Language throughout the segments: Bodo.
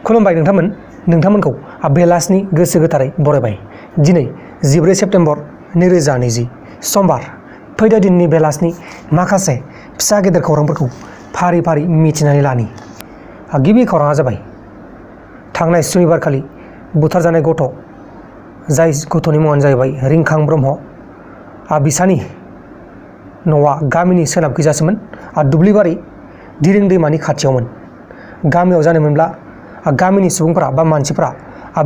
खुलुमबाय नोंथांमोनखौ बेलासिनि गोसो गोथारै बरायबाय। दिनै 14 सेप्तेम्बर 2020 समबार। फैदो दिननि बेलासिनि माखासे फिसा गेदेर खौरांफोरखौ फारि फारि मिथिनानै लानि। गिबि खौराङा जाबाय थांनाय सुनिबारखालि बुथारजानाय गथ', जाय गथ'नि मुङानो जाहैबाय रिंखां ब्रह्म। बिसानि न'आ गामिनि सोनाबखैजासोमोन, दुब्लिबारि दिरिं दैमानि खाथियावमोन। गामियाव जानायमोनब्ला गामिनि सुबुंफोरा बा मानसिफोरा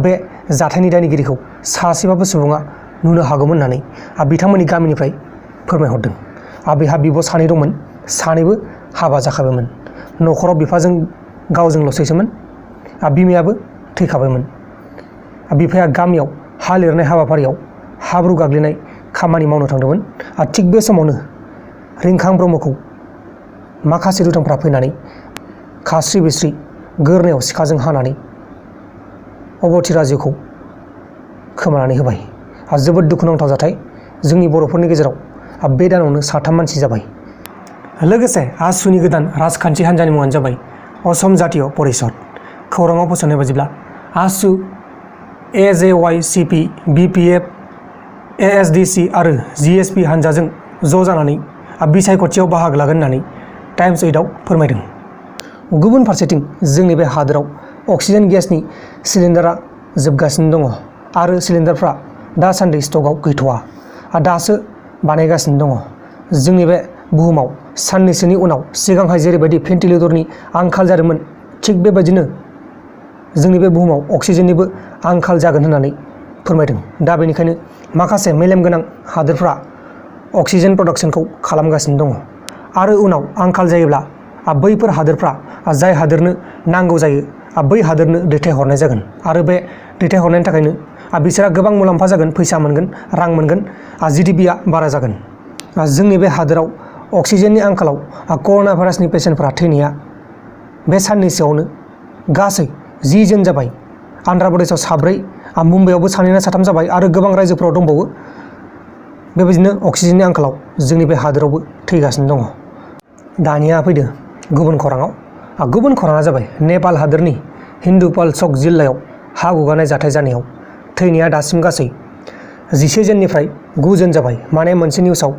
बे जाथायनि दायनिगिरिखौ सासेबाबो सुबुङा नुनो हागौमोन होननानै बिथांमोननि गामिनिफ्राय फोरमायहरदों। बेहा बिब' सानै दंमोन, सानैबो हाबा जाखाबायमोन। न'खराव बिफाजों गावजोंल'सैसोमोन, बिमायाबो थैखाबायमोन। बिफाया गामियाव हा लिरनाय हाबाफारियाव हाब्रु गाग्लिनाय खामानि मावनो थांदोंमोन। थिग बे समावनो रिंखां ब्रह्मखौ माखासे दुथांफ्रा फैनानै खास्रि बिस्रि गोरनायाव सिखाजों हानानै अबथिरा जिउखौ खोमानानै होबाय। जोबोद दुखुनांथाव जाथाय। जोंनि बर'फोरनि गेजेराव बे दानावनो 3 मानसि जाबाय। लोगोसे आसुनि गोदान राजखान्थि हान्जानि मुङानो जाबाय असम जातीय परिषद। खौराङाव फोसावनाय बायदिब्ला आसु, AJYCP, BPF, ASDC आरो GSP हान्जाजों ज' जानानै बिसायख'थियाव बाहागो लागोन होननानै टाइम्स 8आव फोरमायदों। गुबुन फारसेथिं जोंनि बे हादोराव अक्सिजेन गेसनि सिलिन्डारा जोबगासिनो दङ आरो सिलिन्डारफ्रा दासान्दि स्टकआव गैथ'वा, दासो बानायगासिनो दङ। जोंनि बे बुहुमाव साननैसोनि उनाव सिगांहाय जेरैबायदि भेन्टिलेटरनि आंखाल जादोंमोन, थिग बेबायदिनो जोंनि बे बुहुमाव अक्सिजेननिबो आंखाल जागोन होननानै फोरमायदों। दा बेनिखायनो माखासे मेलेमगोनां हादोरफ्रा अक्सिजेन प्रडाक्सनखौ खालामगासिनो दङ आरो उनाव आंखाल जायोब्ला बैफोर हादोरफ्रा जाय हादोरनो नांगौ जायो बै हादोरनो दैथायहरनाय जागोन आरो बे दैथायहरनायनि थाखायनो बिसोरहा गोबां मुलाम्फा जागोन, फैसा मोनगोन, रां मोनगोन, GDP आ बारा जागोन। जोंनि बे हादोराव अक्सिजेननि आंखालाव कर'ना भाइरासनि पेसेन्टफोरा थैनाया बे साननैसोआवनो गासै 10 जन जाबाय। आन्ध्र प्रदेशआव 4, मुम्बाइआवबो 2 ना 3 जाबाय आरो गोबां रायजोफोराव दंबावो। बेबायदिनो अक्सिजेननि आंखालाव जोंनि बे हादोरावबो थैगासिनो दङ। दानिया फैदो गुबुन खौराङाव। गुबुन खौराङा जाबाय नेपाल हादोरनि हिन्दुपालचक जिल्लायाव हा गुगानाय जाथाय जानायाव थैनाया दासिम गासै 11 जननिफ्राय 9 जन जाबाय। माने मोनसे निउसाव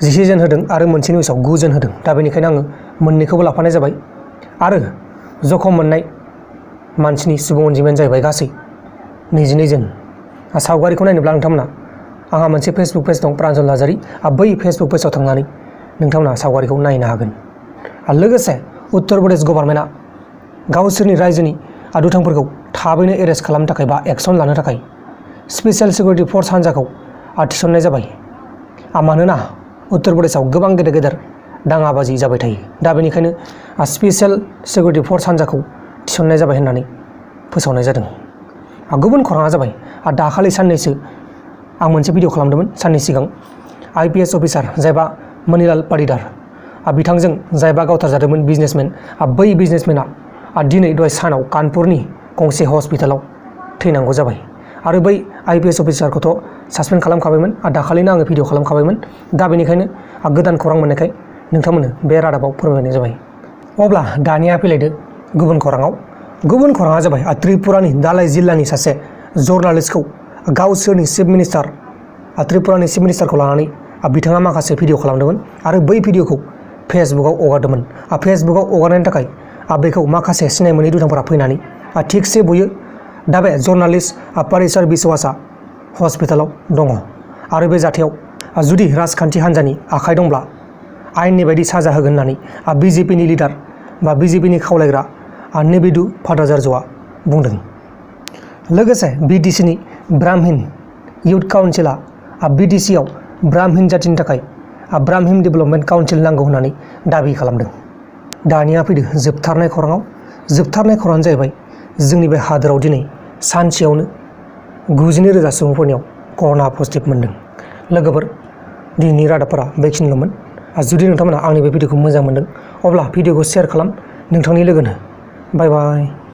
11 जन होदों आरो मोनसे निउसाव 9 जन होदों। दा बेनिखायनो आङो मोननैखौबो लाफानाय जाबाय। आरो जखम मोननाय मानसिनि सुबुं अनजिमायानो जाहैबाय गासै 22 जन। सावगारिखौ नायनोब्ला नोंथांमोना आंहा मोनसे फेसबुक पेज दं, प्रान्जल नार्जारी। बै फेसबुक पेजाव थांनानै नोंथांमोना सावगारिखौ नायनो हागोन। लोगोसे उत्तर प्रदेश गभर्नमेन्टआ गावसोरनि रायजोनि दुथांफोरखौ थाबैनो एरेस्ट खालामनो थाखाय बा एक्सन लानो थाखाय स्पेसियेल सिकिउरिटि फर्स हान्जाखौ थिसननाय जाबाय। मानोना उत्तर प्रदेशआव गोबां गेदेर गेदेर दाङाबाजि जाबाय थायो। दा बेनिखायनो स्पेसियेल सिकिउरिटि फर्स हान्जाखौ थिसननाय जाबाय होननानै फोसावनाय जादों। गुबुन खौराङा जाबाय दाखालि साननैसो आं मोनसे भिडिअ खालामदोंमोन साननै सिगां। IPS अफिसार जायबा मनिलाल पाटीदार, बिथांजों जायबा गावथारजादोंमोन बिजनेसमेन, बै बिजनेसमेना दिनै दहाय सानाव कानपुरनि गंसे हस्पिटालाव थैनांगौ जाबाय। आरो बै IPS अफिसारखौथ' सासपेन्ड खालामखाबायमोन, दाखालिनो आङो भिडिअ खालामखाबायमोन। दा बेनिखायनो गोदान खौरां मोननायखाय नोंथांमोननो बे रादाबाव फोरमायनाय जाबाय। अब्ला दानिया फैलायदो गुबुन खौराङाव। गुबुन खौराङा जाबाय त्रिपुरानि दालाइ जिल्लानि सासे जर्नालिस्टखौ गावसोरनि चिफ मिनिस्टार, त्रिपुरानि चिफ मिनिस्टारखौ लानानै बिथाङा माखासे भिडिअ खालामदोंमोन आरो बै भिडिअखौ फेसबुकाव हगारदोंमन। फेसबुकाव हगारनायनि थाखाय बेखौ माखासे सिनाय मोनै दुथांफोरा फैनानै थिगसे बुयो। दा बे जर्नालिस्ट परिसर बिश्वासआ हस्पिटालाव दङ आरो बे जाथायाव जुदि राजखान्थि हान्जानि आखाइ दंब्ला आयेननि बायदि साजा होगोन होननानै BJPनि लिडार बा BJPनि खावलायग्रा नेबिदु भट्टाचार्यआ बुंदों। लोगोसे BTCनि ब्राह्मिन इयुथ काउन्सिलआ BTCआव ब्राह्मिन जातिनि थाखाय ब्राह्मिन डेभेलपमेन्ट काउन्सिल नांगौ होननानै दाबि खालामदों। दानिया फैदो जोबथारनाय खौराङाव। जोबथारनाय खौराङानो जाहैबाय जोंनि बे हादोराव दिनै सानसेयावनो 92,000 सुबुंफोरनियाव कर'ना पजिटिभ मोनदों। लोगोफोर, दिनैनि रादाबफोरा बेखिनिल'मोन। जुदि नोंथांमोना आंनि बे भिडिअखौ मोजां मोनदों अब्ला भिडिअखौ शेयार खालाम नोंथांनि लोगोनो। बाय बाय।